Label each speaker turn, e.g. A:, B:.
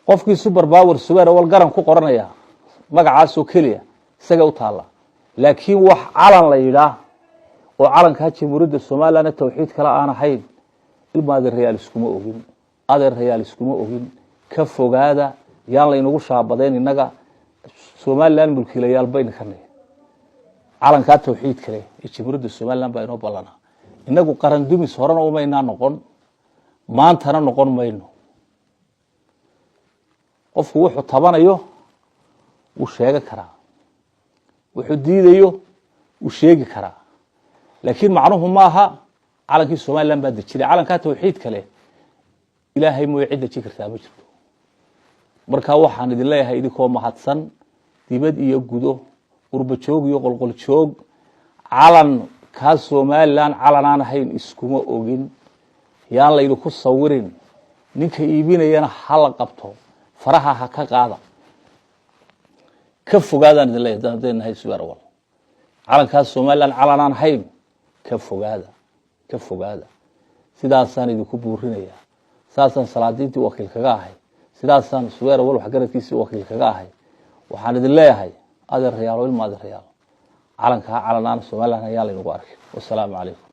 A: Qofkii super power Subeer Awal garan ku qoranaya magacaasoo keliya isaga u taalla, laakiin wax calan la yidhaah oo calankaa Jamhuuriyadda Somaliland tawxiid kale aan ahayn, ilma adeerayaal, iskuma ogin. Adeerayaal, iskuma ogin. Ka fogaada. Yaan laynagu shaabadayn. Innaga Somaliland mulkiilayaal bayna ka nahy. Calankaa tawxiid kale ee Jamhuuriyadda Somaliland baa inoo ballanaa. Inagu qaran dumis horena umaynaa noqon, maantana noqon mayno. Qofku wuxuu tabanayo wuu sheegan karaa, wuxuu diidayo wuu sheegi karaa, laakiin macnuhu maaha calankii Somaliland baa dejinay. Calankaa tawxiid kale Ilaahay mooye cid dejin kartaa ma jirto. Marka waxaan idin leeyahay, idinkoo mahadsan, dibad iyo gudo, qurba joog iyo qolqol joog, calan kaa Somaliland calan aan ahayn iskuma ogin. Yaan laydinku sawirin. Ninka iibinayana ha la qabto, faraha ha ka qaada. Ka fogaadaan idin leeyahay. Haddaynu nahay Subeer Awal, calankaas Somaliland calan aan ahayn ka fogaada, ka fogaada. Sidaasaan idinku buurinayaa, saasaan salaadiintii wakiil kaga ahay, sidaasaan Subeer Awal waxgaradkiisii wakiil kaga ahay. Waxaan idin leeyahay, adeerayaalo, ilma adeerayaal, calankaa calan aan Somaliland ayaa laynagu arkin. Wasalaamu calaykum.